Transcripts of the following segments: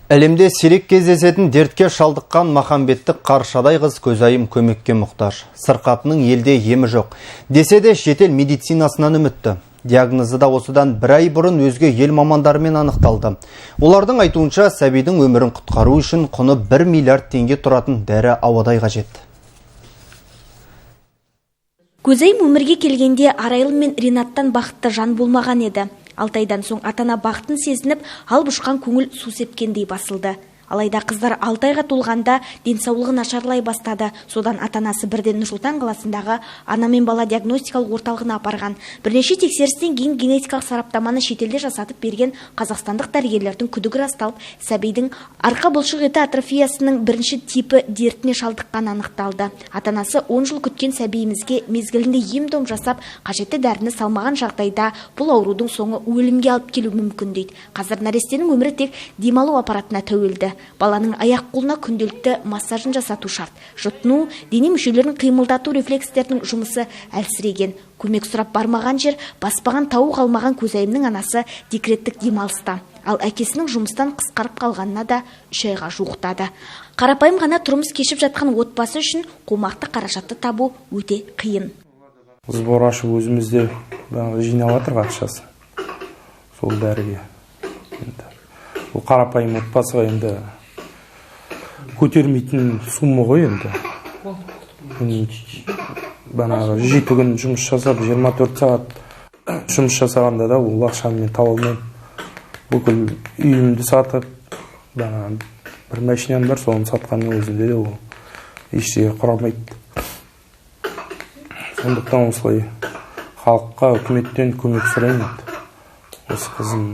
Әлемде сирек кездесетін дертке шалдыққан махамбеттік қаршадай қыз Көзайым көмекке мұқтаж. Сырқатының елде емі жоқ. Десе де, шетел медицинасынан үмітті. Диагнозы да осыдан бір ай бұрын өзге ел мамандарымен анықталды. Олардың айтуынша, сәбидің өмірін құтқару үшін құны 1 миллиард теңге тұратын дәрі ауадай қажет. Көзайым өмірге келгенде Арайлы мен Ринаттан бақытты жан болмаған еді. 6 айдан соң ата-ана бақытын сезініп, алып ұшқан көңіл су сепкендей басылды. Алайда қыздар 6 айға толғанда денсаулығы нашарлай бастады. Содан ата-анасы бірден Нұр-Сұлтан қаласындағы ана мен бала диагностикалық орталығына апарған. Бірнеше тексерістен кейін генетикалық сараптаманы шетелде жасатып берген қазақстандық дәрігерлердің күдігі расталып, сәбидің арқа бұлшық еті атрофиясының бірінші типі дертіне шалдыққаны анықталды. Ата-анасы 10 жыл күткен сәбиімізге мезгілінде ем-дом жасап, қажетті дәріні салмаған жағдайда бұл аурудың соңы өлімге алып келуі мүмкін дейді. Қазір нәрестенің өмірі тек демалу аппаратына тәуелді. Баланың аяқ қолына күнделікті массажын жасату шарт. Жұтыну, дене мүшелерін қимылдату рефлекстерінің жұмысы әлсіреген. Көмек сұрап бармаған жер, баспаған тауы қалмаған Көзайымның анасы декреттік демалыста. Ал әкесінің жұмыстан қысқарып қалғанына да 3 айға жуықтады. Қарапайым ғана тұрмыс кешіп жатқан отбасы үшін қомақты қаражатты табу өте қиын. Сбор ашып, өзімізде жинап жатырық ақшасын сол дәріге. Енді бұл қарапайым отбасыға енді көтермейтін сумма ғой. Енді бағанағы 7 күн жұмыс жасап, 24 сағат жұмыс жасағанда да ол ақшаны мен таба алмаймын. Бүкіл үйімді сатып, бағанағы бір машинам бар, соны сатқанның өзінде де ол ештеңе құрамайды. Сондықтан осылай халыққа, үкіметтен көмек сұраймын енді осы қызым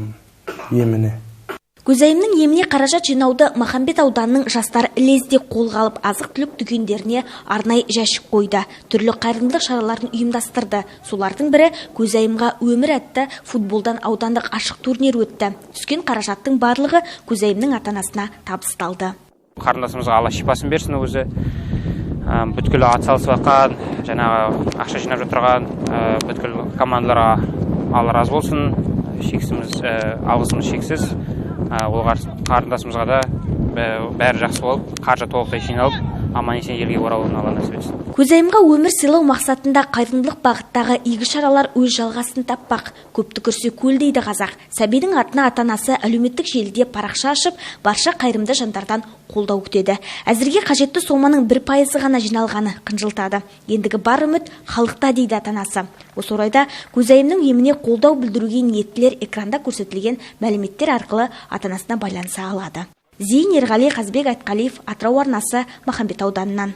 еміне. Көзайымның еміне қаражат жинауды Махамбет ауданының жастары лезде қолға алып, азық-түлік дүкендеріне арнайы жәшік қойды. Түрлі қайырымдылық шараларын ұйымдастырды. Солардың бірі «Көзайымға өмір» атты футболдан аудандық ашық турнир өтті. Түскен қаражаттың барлығы Көзайымның ата-анасына табысталды. Қарындасымызға Алла шипасын берсін. Өзі бүткіл атсалысып жатқан, жаңағы ақша жинап отырған бүткіл командаларға Алла разы болсын, шексіз алғысымыз шексіз. Ол қарындасымызға да бәрі жақсы болып, қаржы толықтай жиналып, аман есен елге оралуын Алла нәсіп етсін. Көзайымға өмір сыйлау мақсатында қайырымдылық бағыттағы игі шаралар өз жалғасын таппақ. Көпті көрсе көл дейді қазақ. Сәбидің атына ата-анасы әлеуметтік желіде парақша ашып, барша қайырымды жандардан қолдау күтеді. Әзірге қажетті соманың 1% ғана жиналғаны қынжылтады. Ендігі бар үміт халықта дейді ата-анасы. Осы орайда Көзайымның еміне қолдау білдіруге ниеттілер экранда көрсетілген мәліметтер арқылы ата-анасына байланыса алады. Зейін Ерғали, Қазбек Айтқалиев, Атырау арнасы, Махамбет ауданынан.